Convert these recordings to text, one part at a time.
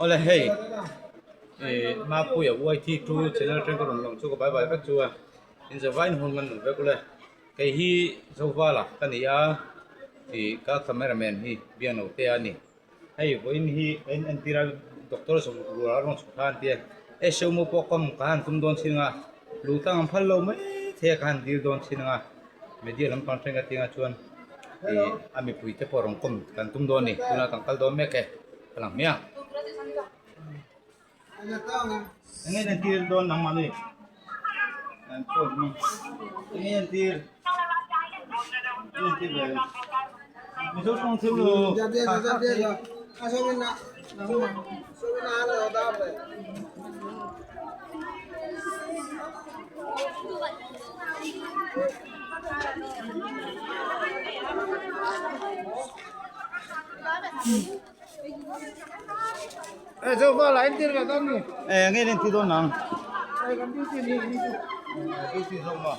Awle hei ih Mapuia YT two channel atang ka rawn lawm chu ka bye bye vek chu a inzavain hun man vek ule kei hi Zovala ka ni a ih ka camera man hi Biangnotea a ni hei vawiin hi ka in entir a doctor sawm tur a rawn chhuk kha an tia SMO pawh ka ka han tum dawn chin anga luh tlang an phal lo mai thei a ka han dil dawn chin anga media lampang thleng ka tinga chuan ih a mipui te pawh rawn kawm kan tum dawn a ni tunah kan kal dawn mek e. Ka lang hmiang. Enge an tir dawn nangmah ni? An phone hmang. Enge an tir? Enge an tir ve? Mizo tawng thil lo. Enge an tir dawn nang? Duty zawk maw?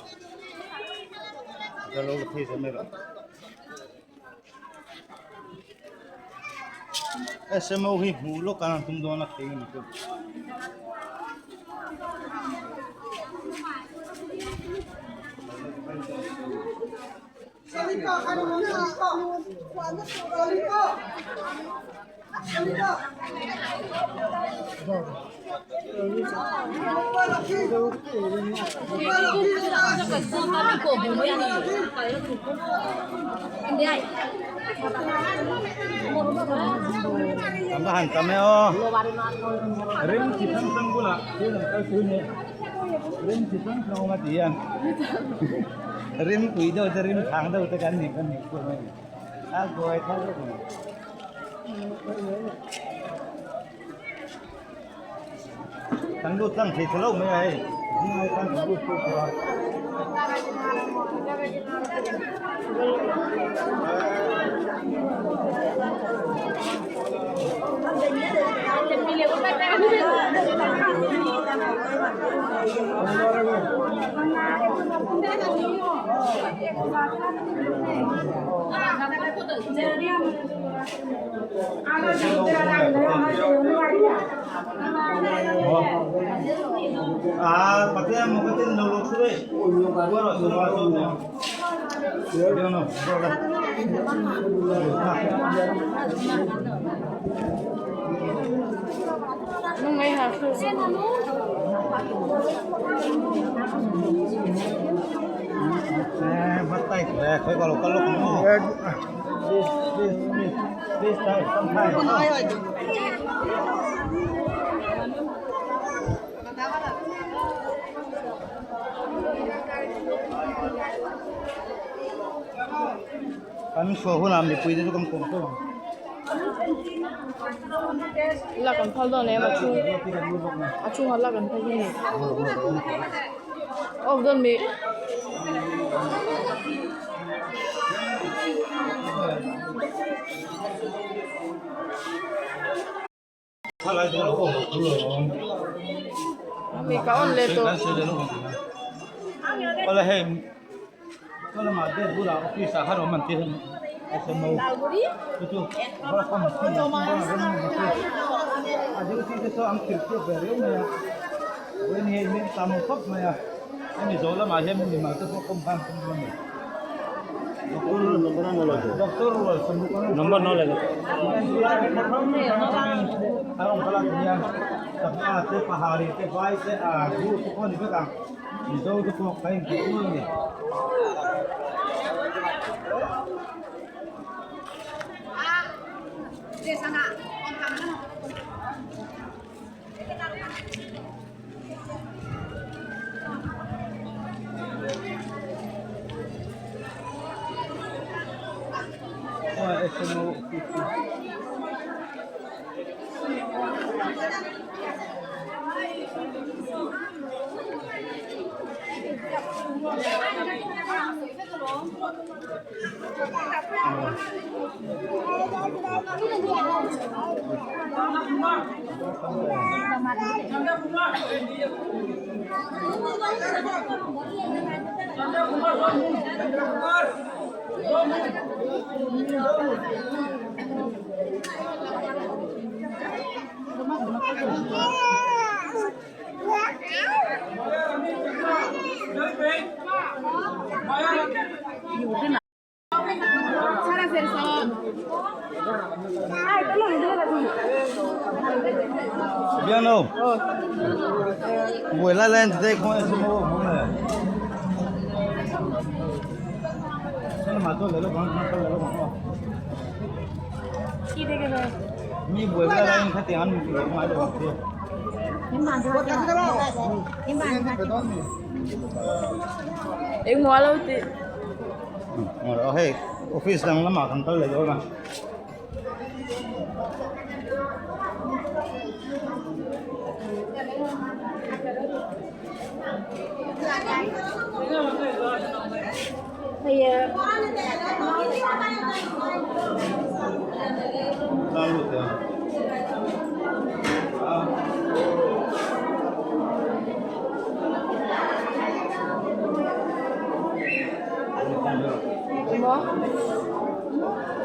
Ka lo la phei zawm erawh. SMO hi hmuh lawk an tum dawn a thei ngei chu. An va han tam e aw rim chi hrang hrang bulah thil an kal tui ni rim chi hrang hrang awm a ti hian rim pui deuh te rim thang deuh te kan nih kan nih pawh mai a buai thar vek mai. Kan lut tlang thei thalo mai a hei zingai khan kan lut pawh pawh a. Kan chhuah hunah mipui te chu kan kawm tawh ang. Lak an phal dawn em a chung a chungah lak an phal dawn em off dawn mi. Mi ka on leh tawh. Awle hei lamah date bulah office ah khan awm an tih SMO chu chu a duty te saw an khirh chiah ve riau mai a vawiin hi hei tam khawp mai a hemi zawh lamah hian mi mal te pawh kawm khan an awm a ni. Doctor number no le te pahari te vai te a gu te pawh ni vek ang mizo te pawh ka intih nual a ni. Biangno. Buai lai lai an ti daih khawngaih a chhung ho a hmang le. Salamah chuan leh lawk ang, kal leh lawk ang aw. Mi buai lai laiin khatiang an lo ngai lo ang che. Engmaw a lo tih? Aw hei office dang lamah kan kal leh dawn a.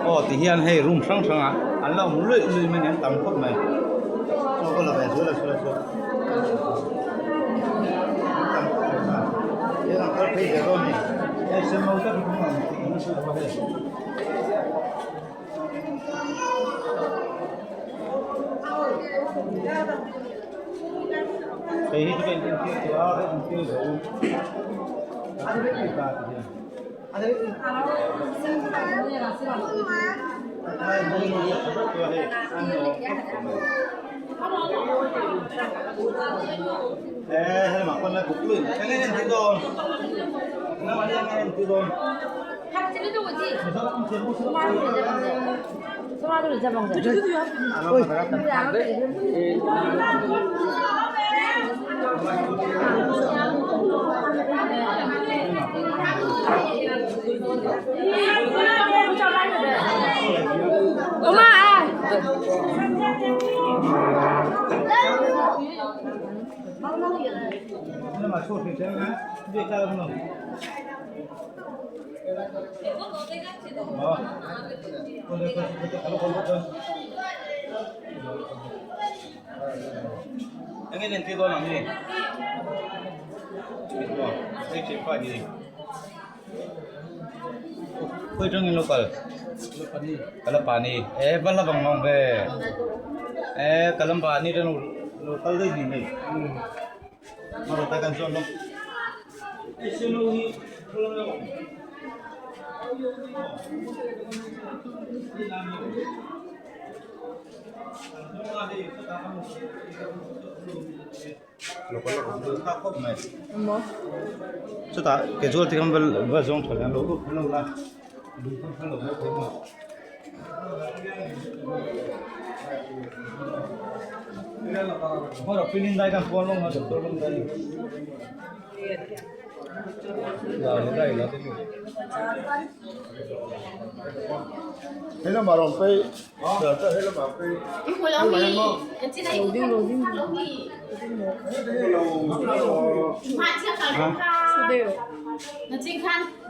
Aw ti hian hei room hrang hrang ah an la awm luih luih mai a ni an tam khawp mai chaw ka la ve zual a chu chu an tam khawp mai a tin an kal phei ve dawn a ni hei senno tak hi kawng ang tih an hre lo a hei. Hei hi chu ka inentir tawh a ka entir zo a ta ti hian. Eng nge entir dawn ang ni? Hei ṭhian pa ni. Khawi ṭangin lo kal? Kalapani. E va la vang vang ve. E Kalambani te lo kal daih ni hei. Hmaraw ta kan chuan lawk. Hei seno hi khaw lam awm. Chutah casualty khan va zawng tha leh ang lo lut lo la lui khan phal lo mai thei maw. Hmaraw filling dai khan pawn lawng a doctor lawng dai.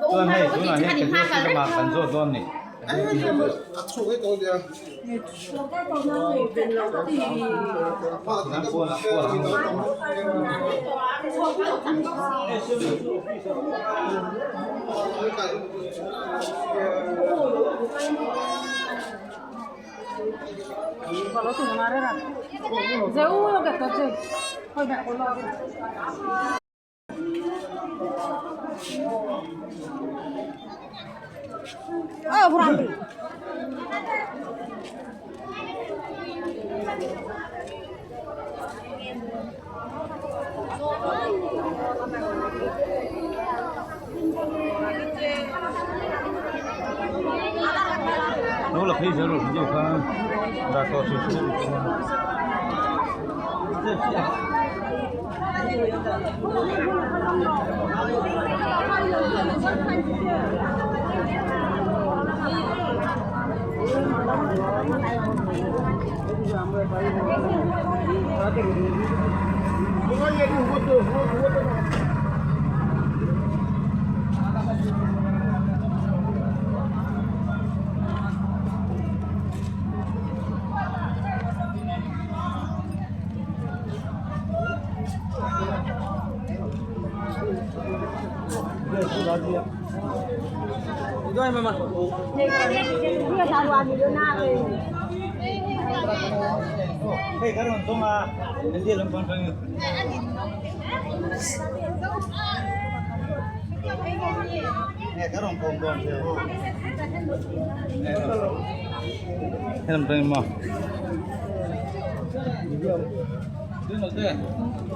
Chuan hei tunah hian casualty lamah kan zawt dawn ni. Lo la phei zel rawh video kha dah tawh hrim hrim Hei ka rawn zawng a, media lampang atangin. Nge ka rawn kawm dawn che. He lam atangin maw?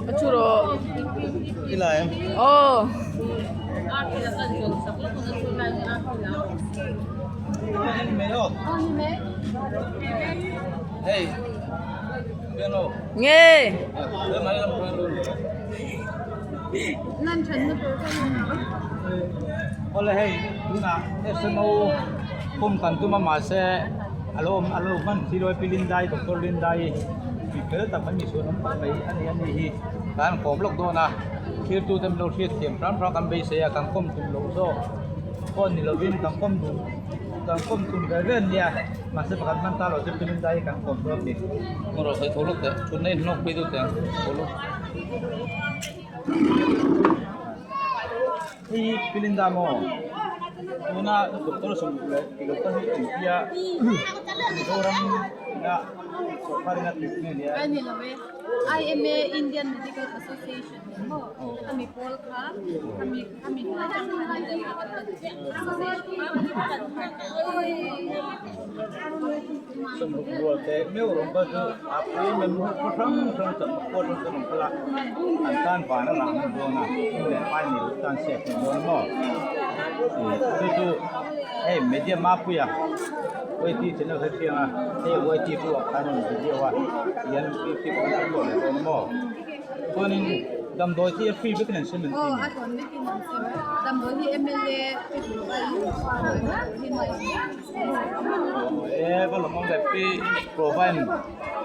A chu rawh. I la em? Aw. Nge. Awle hei tunah SMO pum kan tum a mahse a lo awm a lo hman si lo a pi Lindai Doctor Lindai mi fel tak mai mi chhuanawm tak mai a ni a ni hi kan kawm lawk dawn a thirtu te min lo hriatthiam hram hram kan beisei a kan kawm tum loh zawk pawh ni lovin kan kawm duh kan kawm tum ve ve an nia mahse pakhat hman ta lo chu pi Lindai hi kan kawm dawn a ni. Ngaw rawh tho lawk teh thutna in hnawk phei deuh teh ang tho lawk. Hei hi Pilinda maw? Tuna doctor sawmruk leh tilo te hi engtia Mizoram ina sawrkar ina treatment nia. Ai ni lo e. IMA Indian Medical Association ni maw? Ami pawl kha ami ami hnuai atang khan association kha kan Sawmruk rual teh meuh rawng kha chu a pui mai hmuh khaw hrang hrang chawhmeh pawh atang chuan rawn kal a an tan van a rang hman dawn a hmun leh pai nei loh tan chhiat theih dawn maw ih chu chu hei media mapuia YT channel kha thiang a hei YT chu ah khan a rawn video a tihian youtube ah an upload leh dawn maw chuanin damdawi hi a free vekin an sem an ti Aw a tlawn vekin an sem damdawi hi MLA te E va lawmawm ve pi provine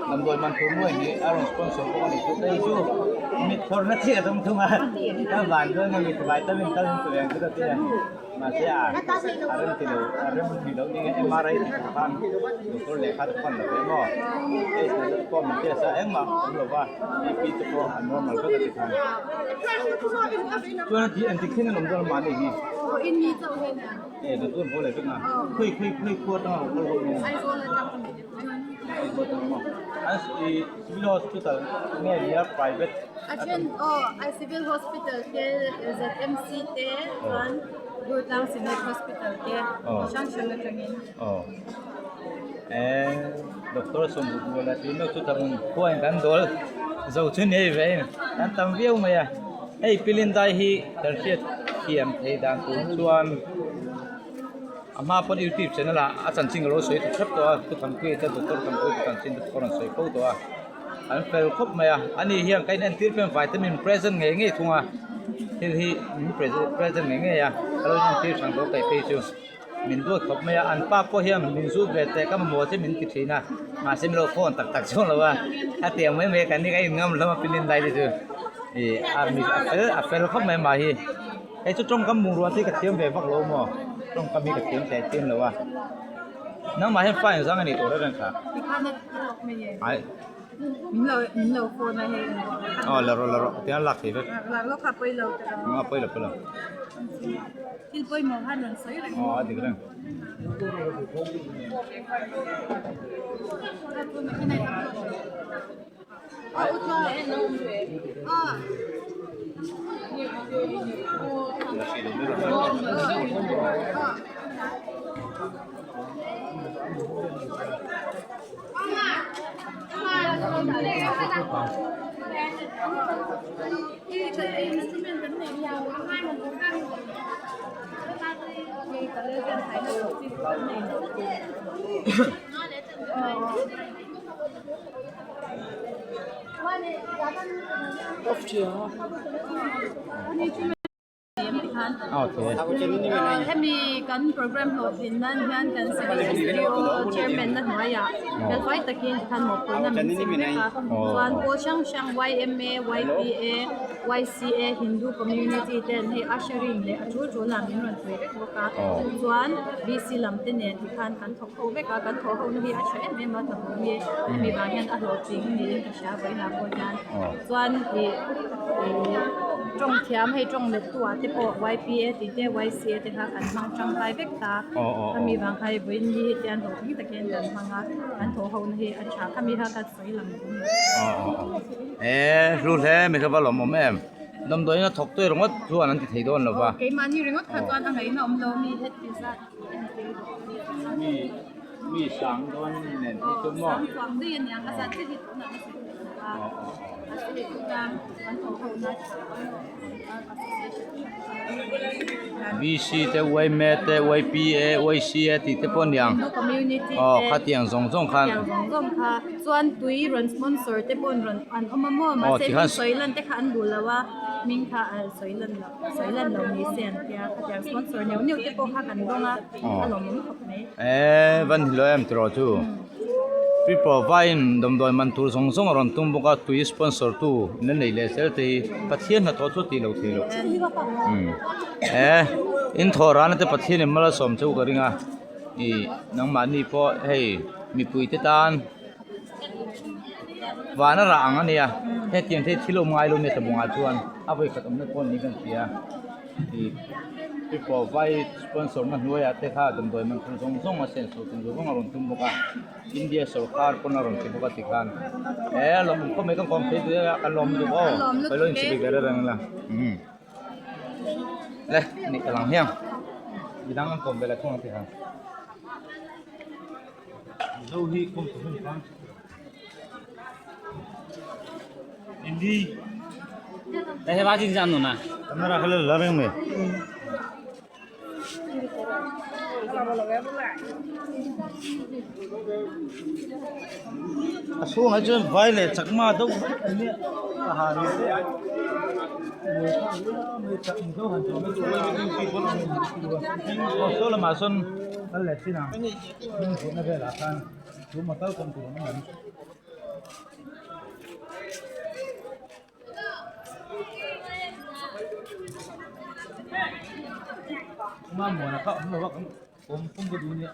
damdawi man tur nuai hi a rawn sponsor bawk a ni chu hei chu mit thawrna chiah a tum thung a ka van dawn a mit vitamin kal in tur ang chu ka ti a mahse a a rem ti lo a rem ti lo nia MRI ti tur khan doctor lehkha te pawh an la ve maw hei pawh min test a engmah awm lo va BP te pawh a normal vek a ti khan chuan a ti engtik thleng an awm dawn mahni hi. E kan tun haw leh vek a khawi khawi khawi khua atanga rawn kal ho nge Aizawl atang maw an i civil hospital nge nia private A then aw ai civil hospital te ZMC te chuan Durtlang Synod hospital te hrang hrang atangin aw e doctor sawmruk rual a tih meuh chu tak khuain kan dawl zo chu ni hei ve kan tam viau mai a. Hei Pilindai hi kan hriat thiam theih dan tur chuan a hma pawn youtube channel ah a chanchin ka lo sawi ta thlap tawh a pu Thanpuia te doctor Thanpuia te chanchin te pawh a rawn sawi fo tawh a an fel khawp mai a ani hian ka inentir pawh hian vitamin present ngei ngei thung a thil hi min present ngei ngei a ka lo inentir thang tawh kaih phei chu min duat khawp mai a an pa pawh hian min zut ve teh ka mamawh che min ti thin a mahse min lo phone tak tak chuang lo a hetiang mai mai kan ni ka inngam hlawm a pilin lai te chu ih a mi a fel a fel khawp mai mah hi hei chu tawngkam bungrua te hi ka thiam ve vak lo maw tawngkam hi ka thiam teh chiam lo a nangmah hian fa engzang a nih tawh reng reng kha ai aw la rawh la rawh tiang a lak thei vek a pawi lo pawi lo. Thil pawimawh khan rawn sawi reng. Aw a dik reng. Hemi kan program hlawhtlin nan hian kan civil SDO chairman na hnuaiah felfai takin tikhan mawhphurhna min sem vek a chuan pawl hrang hrang YMA, YPA, YCA, Hindu community ten hei ushering leh a tul tul ah min rawn pui vek bawk a chuan VC lam te nen tikhan kan thawk ho vek a kan thawh ho na hi a tha em em a hnathawh hi hemi vang hian a hlawhtling niin ka hria vawiinah pawh hian chuan ih ih tawng thiam hei tawng let tu ah te pawh. YPA tih te YCA te kha kan hmang tangkai vek ta khami vang kha hei vawiin ni hi tian hlawhtling takin kan hmang a kan thawh ho na hi a tha khami kha ka sawi lang duh a ni. E hlu hle mai kha va lawmawm em damdawiin a thawk tawih ringawt chuan an ti thei dawn lo va. Keimahni ringawt kha chuan a ngaihna awm lo mi heti zat Mi mi sang dawn nen hi chu maw. Sang chuang daih a niang a zat chiah hi tunah ka sawi thei lo a a sawi tuna kan thawh ho na tha BC te YMA te YPA YCA tih te pawh a niang aw khatiang zawng zawng khan khatiang zawng zawng kha chuan tui rawn sponsor te pawh rawn an awm a maw mahse sawi lan te kha an duh lo a hming kha a sawi lan loh. Sawi lan lo ni se an tia khatiang sponsor neuh neuh te pawh kha kan dawng a a lawmawm khawp mai. Eee van hi lo em tiraw chu people vaiin damdawi man tur zawng zawng a rawn tum bawk a tui sponsor tu in a nei leh zel te hi Pathian hnathawh chu a tih loh theih loh eee in thawh rana te Pathian in mal a sawm cheu ka ring a ih nangmahni pawh hei mipui te tan. Van a rah ang a nia hetiang te hi thil awm ngai lo nia tlabawngah chuan a vawikhat awmna pawh ni kan hria ih pipaw vai sponsor na hnuaiah te kha damdawi man tur zawng zawng a senso tur zawng zawng a rawn tum bawk a India sawrkar pawn a rawn ti bawk a tikhan he a lawm khawp mai kan kawm thei duai a kan lawm lutuk aw ka lo inchhe bik reng reng ila le ni ka lang hiang midang an kawm ve la thung ang tikhan. Zo hi kawng chu hmun tlang Hindi camera kha la reng mai a chhungah chuan vai leh chakma deuh vek an nia a ha ni te aw saw lamah sawn kal leh chin ang. Hming thutna velah khan chu motor kawng tur an awm ang. Kuma muana kha awm lo a kan kawm pum ka duh nia.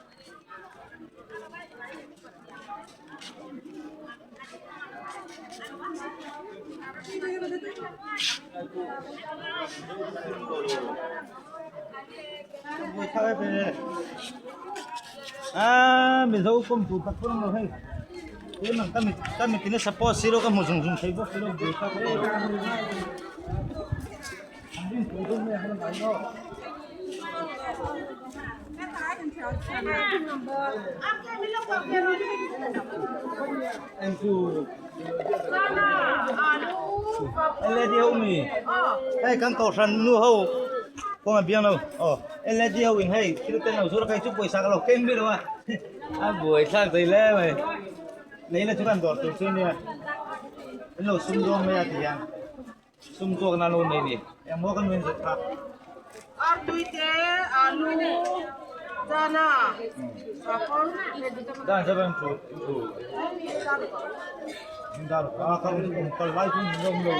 A mizo kawm tur tak pawh lo hei tun ang ka mit ka mit in a support si lo ka hmu zung zung thei bawk si lo buai tak em an rin pui dawn mai ang a lo em chu led ho mi hei kan kohhran nu ho kawng a biang lo aw led ho in hei thil te lo zur a kei chu pawisa ka lo keng mai lo a a buai thlak thei hle mai nei la chu kan dawr tur chu ania an lo sum dawn mai a ti hian. Sum tuak nan lo nei ni. Engmaw kan min zet kha. Artui te alu chana sakawr. Dan sa bang chu chu. Dar ka ka um kal lai chu ni lo lo.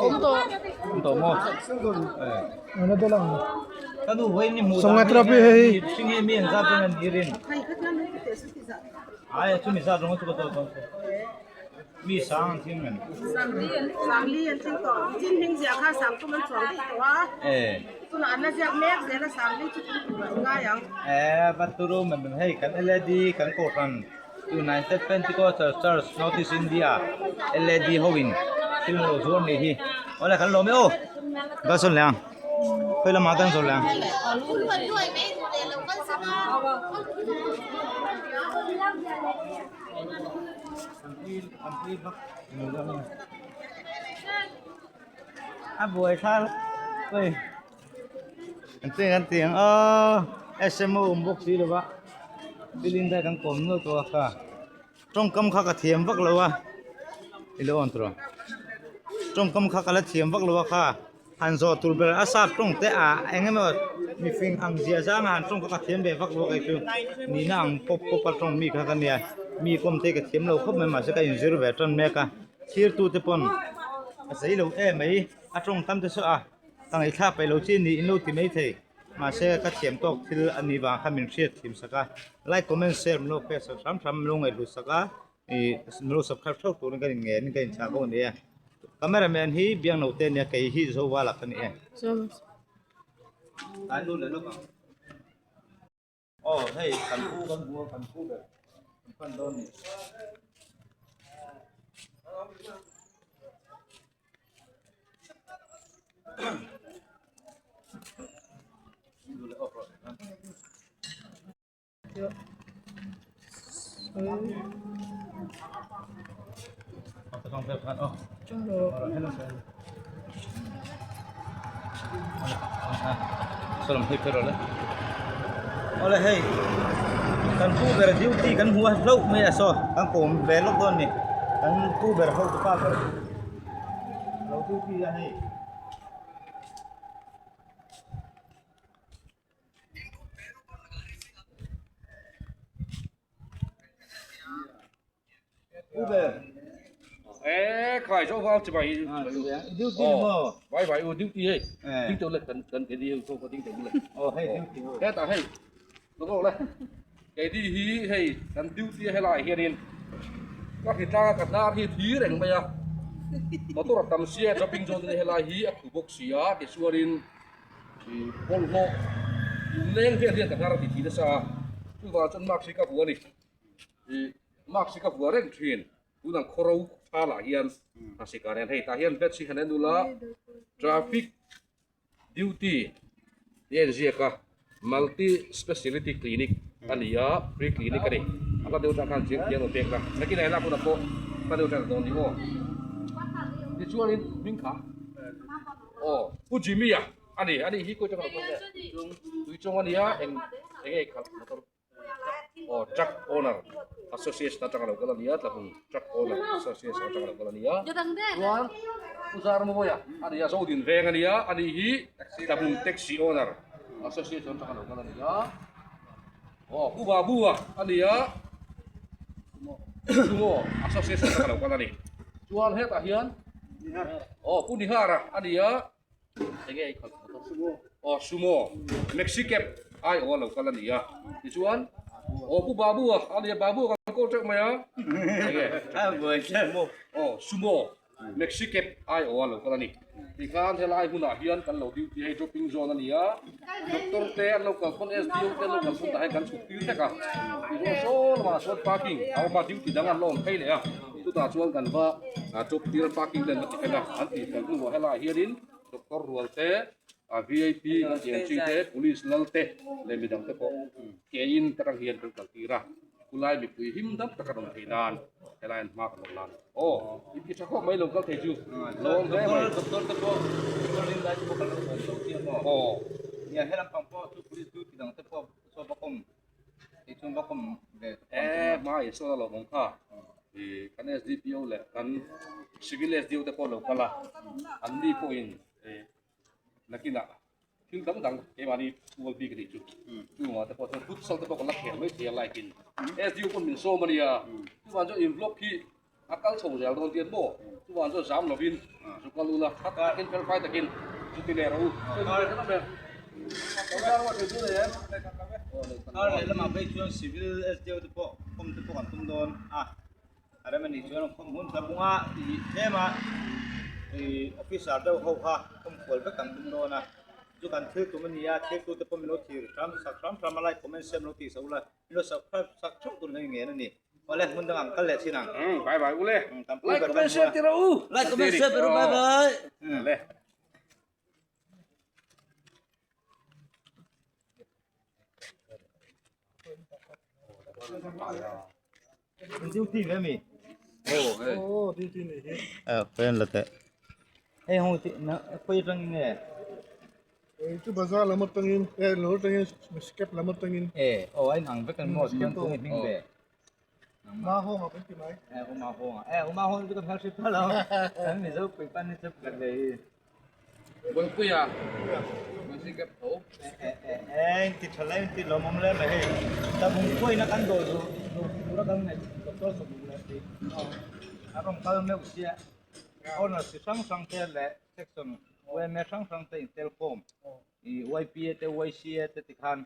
Om to. Om to mo. Ana to lang. Ka nu hoi ni mu. Songa trapi hei. Sing he mi an za ten an irin. Ai chu mi za rong chu ko to to. Mi sang an thing em? Sangli an thing tawh. Chin hming ziah kha sang tum an chuang daih tawh a. Tunah an la ziak mek zel a sangli chu tum tur an ngai ang. Vaturu mem hei kan LAD kan kohhran United Pentecostal Church North East India LAD ho in thil lo zuar ni hi. Awle kan lawm e aw. Ka sawn leh ang. Khawi lamah kan sawn leh ang. A buai thla ui an cheng an tiang a SMO awm bawk si lova building te kan kawm nual tawh a kha tawngkam kha ka thiam vak lo a i lo on tawh tawngkam kha ka la thiam vak lo a kha. Han zawh tur ber a sap tawng te ah eng emaw mifing ang zia zang a han tawng kha ka thiam ve vak lo a kei chu nihna ang pawp pawp a tawng mi kha ka nia mi kawm te ka thiam lo khawp mai mahse ka inzir ve tan mek a thlir tu te pawn a zei lo em mai a tawng tam te saw a ka ngaihthlak peih lo chi ni in lo ti mai thei mahse ka thiam tawk thil a nih vang kha min hriat thim sak a like comment share min lo pek sak hram hram min lo ngaihhlut sak a. Ih min lo subscribe theuh turin ka inngen in ka inchah bawk a ni e cameraman hi biangno te ania kei hi zovala ka ni e. Tlai lut leh lawk ang. Aw hei kan pu kan hmu a kan pu ber kan pan dawn a ni. Awle hei kan pu ber duty kan hmu a hlauh mai a saw kan kawm ve lawk dawn a ni kan pu ber ho te pa ber lo duty a hei. Ê, khai cho vào chỉ bài bài bài u duty hey duty le kan kan cái đi không có duty le oh hey duty thế ta hey nó có le cái đi hi hey kan duty hay lại hiền các thì ta kan na hi thi reng mai a motor tam sia shopping zone ni helai hi a khu bawk sia tichuanin ih bawlhhlawh leng vel hian ka hnar a ti thi nasa a chuvang chuan mask hi ka vuah a ni ih mask hi ka vuah reng thin tunah khawro thalah hian a sikah nen hei tah hian bed hi han en ula traffic duty tih a inziak a multi speciality clinic a ni a free clinic a ni a hla deuh atang khan chiang chiang lo pek la nakinah helai hmunah pawh hla deuh atang dawn ni aw tichuanin hming kha aw Pu Jimmy a ani ani hi kawi atanga lo kal nge tuichawng a nia eng eng nge khalh motor. Aw truck owner association atanga lo kal a nia tlahung truck owner association atanga lo kal a nia chuan Pu Zarmawia a nia Zodin veng a nia ani hi tlahung taxi owner association atanga lo kal a nia aw Pu Babua a nia Sumo association atanga lo kal a ni chuan hetah hian aw Pu Nihara a nia. Enge i khalh motor sumo aw sumo maxi cab ai aw a lo kal a ni a tichuan aw pu babu a a nia babu a kan call teuh mai a enge aw sumo maxi cab ai aw a lo kal a ni tikhan helai hunah hian kan lo duty hei dropping zone a ni a doctor te an lo kal pawn SDO te an lo kal pawn tah hian kan chhuk tir vek a tichuan saw lamah sawn parking a awm a duty dang an la awm phei leh a chutah chuan kan va drop tir a parking te an va ti fel a an tih fel hnuah helaiah hianin doctor rual te vip kan tih ang chi te police lal te leh midang te pawh ke in ka tang hian kan kal tir a khulai mipui him dam taka rawn theih nan helai an hma kan rawn lan aw in ti tha khawp mai lo kal thei chu lawm hle mai doctor te pawh doctor rin lai te pawh kan lo awm lo chiang maw aw nia helam pang pawh chu police duty dang te pawh saw va kawm kei chuan va kawm ve e hma in sawn a lo awm kha i kan SDPO leh kan civil SDO te pawh lo kal a an ni pawhin e nakinah Thil dang dang keimahni ual bik a nih chu. Chungah te pawh chuan futsal te pawh kan la khel mai thei a like in. SDU pawn min sawm a nia. Chuvang chuan in vlog hi a kal chho zel dawn tian maw. Chuvang chuan zam lovin zu kal ula khat takin felfai takin zu ti leh rawh u. Kar leh lamah phei chuan civil SDO te pawh khawm te pawh kan tum dawn a. A rem a nih chuan khawm hun tla bunga ih tlem a ih officer deuh ho kha khawm kual vek kan tum dawn a chu kan thil tum a ni a thil tu te pawh min lo thlir hram sak hram hram a like comment share min lo tih sak ula min lo subscribe sak theuh tur hi ngen a ni awle hmun dang ang kal leh chin ang bye bye ule like comment share ti rawh u like comment share ti rawh bye bye le Duty ve mi? Oh, duty ni hi. Eh, pen la te. Hei hong ti na koi rang nge. Eh, chu bazar lam atangin, eh, lo atangin, step lam atangin. Eh, oh ai nang vekan mo chuan tu hming ve. Ma hong a kan ti mai. Eh, uma hong. Eh, uma hong chu ka phal hri phal lo. Kan mi zo pui pan ni chup kan le hi. Buaipuia maxi cab tho. Eh, ti tha lai ti lawm awm le mai hei. Ta bung khuai na kan dawl duh tura kan nei doctor chu bung le ti. A rawn kal meuh sia. Owner chi hrang hrang te leh section yma hrang hrang te in tel khawm. I YPA te YCA te tikhan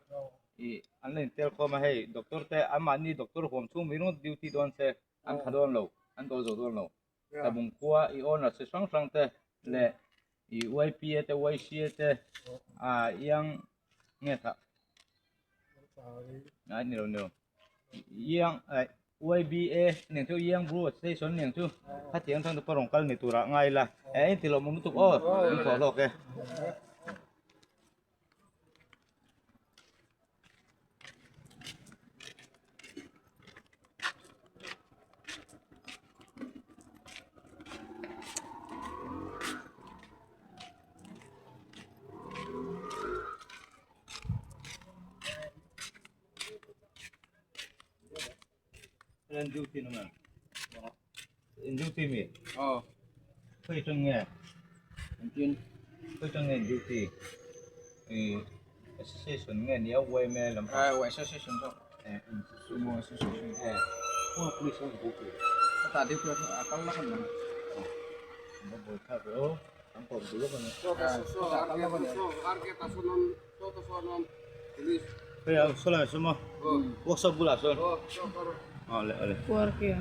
i an la in tel khawm a hei doctor te anmahni doctor huam chhung mai ringawt duty dawn se an tha dawn lo an dawl zo dawn lo. Tlabung khua i owner chi hrang hrang te leh. Ih YPA te YCA te ah iang nge kha ai ni lo ni lo iang eh YBA nen chu iang bru station nen chu khatiang chuan pawh rawn kal ni turah ngai ila eh engti lawm awm lutuk aw min thawh hlawk e. An duty na man. In duty mi? Oh. Khoi tang nge? Engtin? Khoi tang nge duty? I association nge nia YMA lam. Ah, association zawk. Eh, Sumo association. Eh, oh police ang duty. Ta duty a kal la kan na. Ang bol kha bro. Ang pom dulo kan. Hey, sola sumo. Workshop bula son. Ole ole. Kuarkia.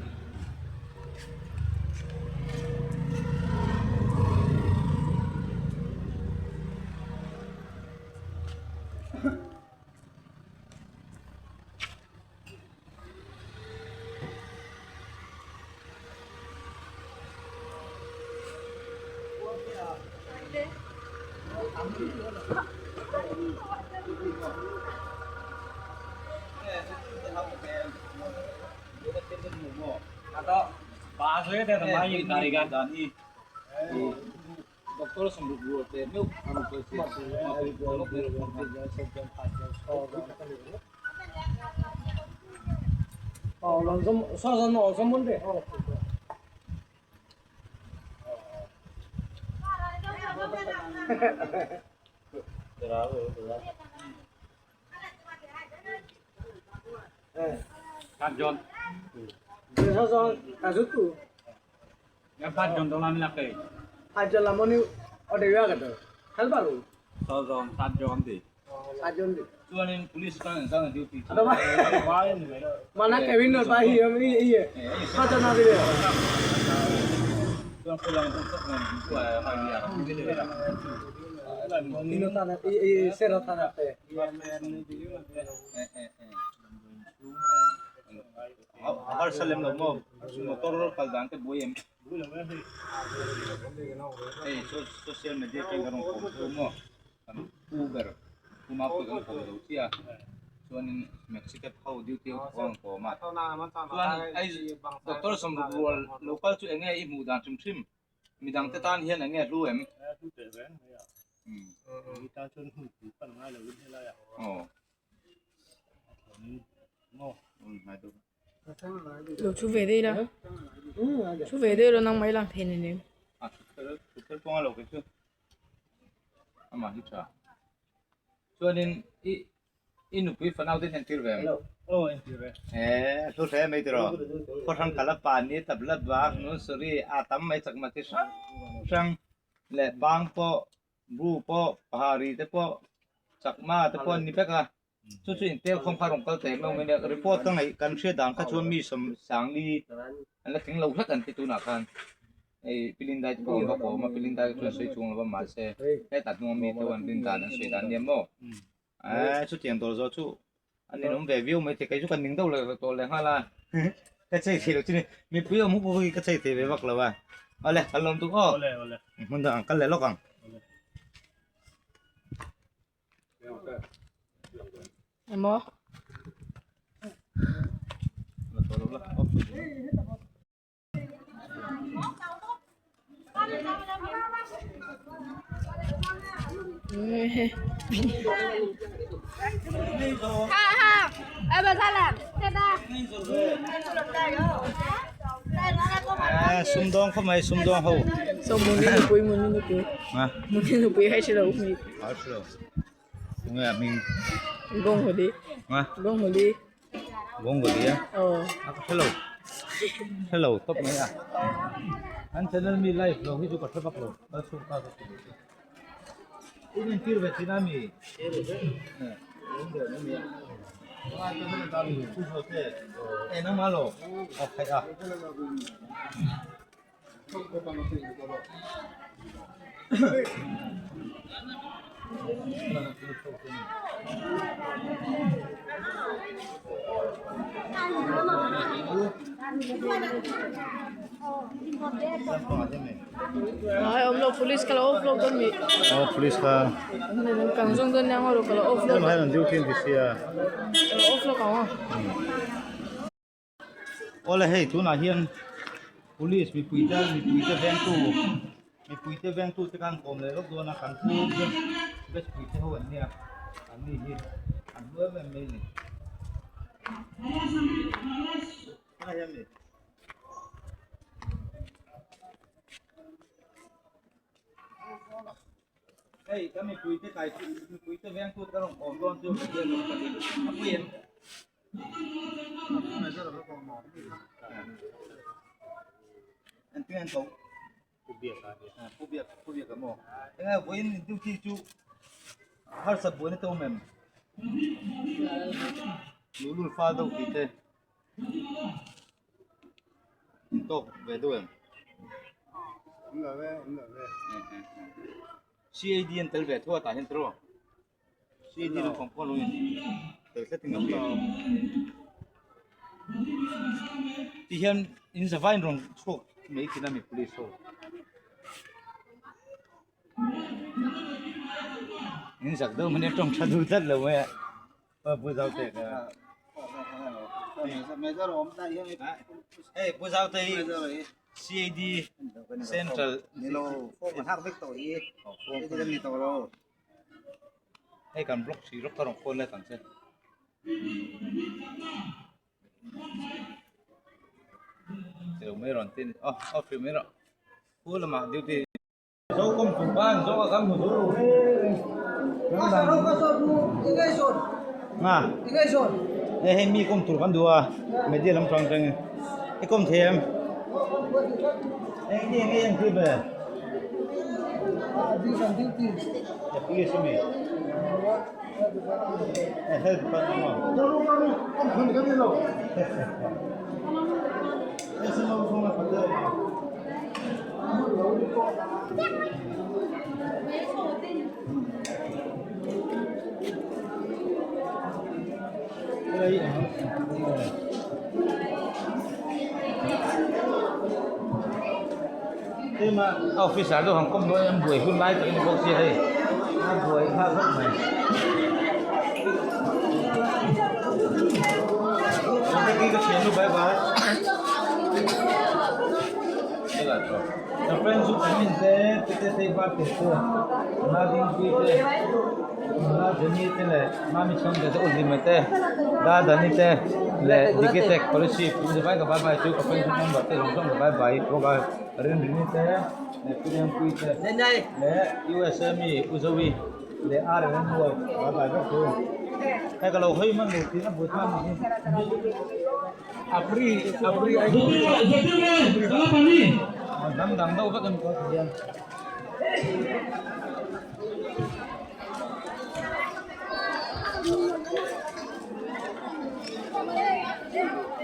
Doctor samruk bu te milk anu ko si ma pui bu lo Patjon. Patjon to lam lak ke. ছজন সাতজন দি chuanin police kan sang duty Mana Kevin no pa hi mi iye. Pa na bi. Chuan kulang tu tak ngan tu ai hai ya. Nino ta na i sero ta na te. Har salem lo mo motor kal dan te boi em. Ei social media ke garong ko tu mo. Uber kuma ko kan ko do tia. Chuanin Mexico ho duty ko ko ma. Chuan ai doctor som rual local chu enge i mu dan thim thim. Midang te tan hian enge hlu em. Oh. Ngai tu. Lo thu ve dei la. Thu ve dei lo nang mai lang thei ni nem. À, thu pawng a lo ke chu. Ama hi tha. Chuanin i i nupui fanau te hian tir ve em? Oh, en tir ve. Eh, thu hle mai tiraw. Khaw hrang kala pan ni tabla bak nun suri a tam mai chak ma ti hrang hrang leh bang pawh bu pawh pahari te pawh chakma te pawh an ni vek a. Chu chu intel khawm kha rawn kal teh mai awm a nia. Report ka ngaih kan hriat dan kha chuan mi sawm sangli an la tling lo hlek an ti tunah khan hei pilindai te pawh an va kawm a pilindai te chuan sawi chung lo va mahse hetah hnunga mi te an rin dan an sawi dan nia maw eh chutiang dawr zawh chu an inawm ve viau mai thei kei chu kan ning deuh leh tawh leh nghal a ka chei thei lo chu ni mipui awm huk huk hi ka chei thei ve vak lo a awle kan lawm tuk aw hmun dang an kal leh lawk ang. Emaw. Sumdawng khawp mai sumdawng ho. So muni nupui muni nupui. Muni nupui hai si lo mi. Hai si lo. Tunge a hming. Gongoli. Gongoli. Gongoli a? Aw. A ka hrelo. Hrelo tawp mai a. An channel mi live lo hi chu ka hre vak lo. Kal chhung ka ka ti ve chu. In entir ve thin a mi? E nangmah lo. Aw khaih a. Ai awm lo police ka lo off lawk dawn mi. Aw police kha. Kan zawng dawn nia ngaw rawh ka lo off lawk. Hei an duty an ti sia. Ka lo off lawk ang aw. Awle hei tunah hian police mipui te mipui te vengtu mipui te vengtu te khan kawm leh lawk dawn a kan pu best pui te ho an nia an ni hi an hlu em em mai a ni. Tunah hian mi. Hei kan mipui te kai mipui te vengtu te kan rawn kawm dawn chu a pui em. Duty chu harsat buaina te awm em luhlul fal deuh tih te tawk ve deuh em C_A_D an tel ve thuai tah hian tiraw. CAD lampang pawh lo in tel tlat in ka hria ti hian in zavai in rawn chhuak mai thin a mi police ho in zak deuh mai a tawng tha duh tlat lo mai a pu zau te kha hei pu zau te hi CAD central Hei kan block si lawk ka rawn khawn let ang che. Tilo mai rawn tin a a fi mai rawh. Pu lamah duty. Zo kawm chung khan zo a kan hmu zo lo hle. Nga. Hei hei mi kawm tur kan duh a media lam tang tang i kawm thei em. Hei nge nge ang ti be. Police ami. Health department mo. Ema officer deuh han kawm dawn an buai hun lai tak a ni bawk sia hei a buai thlak vek mai. Ka thiannu bye bye. Ka friend chu kan in te pute te var te te na ding pui te na Jenny te leh Mami chhung te te u Hlima te Da Dani te leh Digitech policy pu te vai ka bye bye chu ka friend chu number te zawng zawng ka bye bye bawk a Rinrini te leh Pu Lianpui te leh USA mi U Zoe leh R N Y bye bye vek chu hei ka lo hawi hman lo tih a buai thlak a ni Dang dang deuh vek an kawr hian.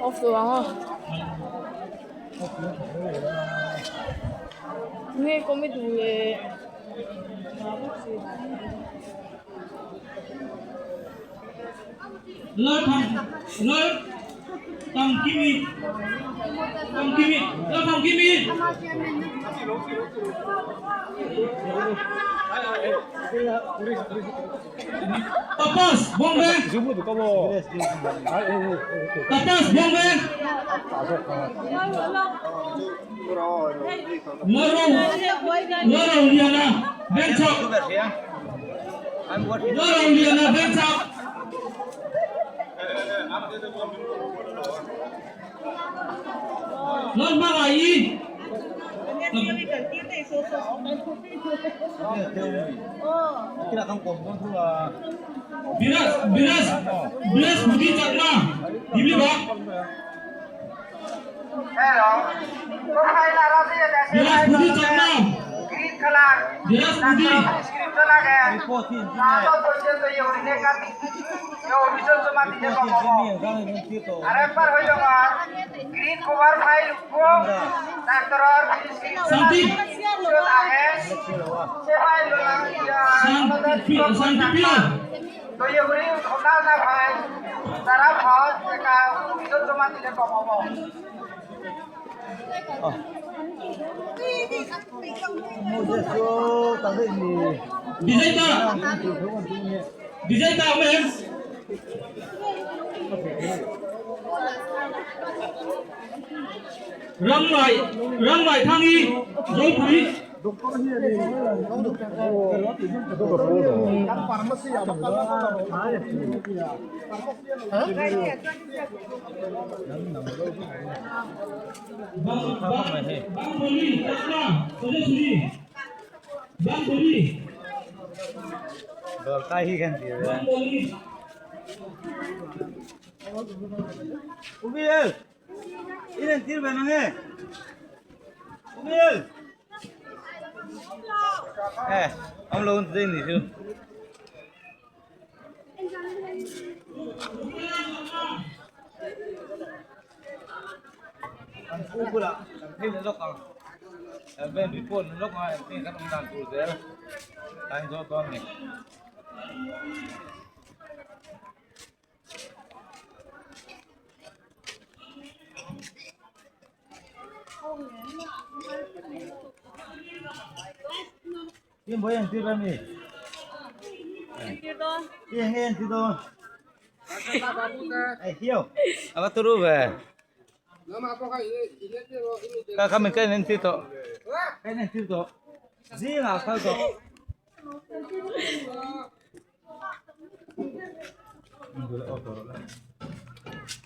Off tawh ang aw. Nge kawm i duh leh. Kan pu bulah kan phei leh lawk ang ven report ni lawk a engtin kan awm dan tur zel a in zawh dawn a ni. Tin bawih an tir a mi? Entir dawn. Tin enge entir dawn? Ai hiau. A va turu ve. Ka kha min ka in entir tawh. Ka in entir tawh. Zingah kal tawh.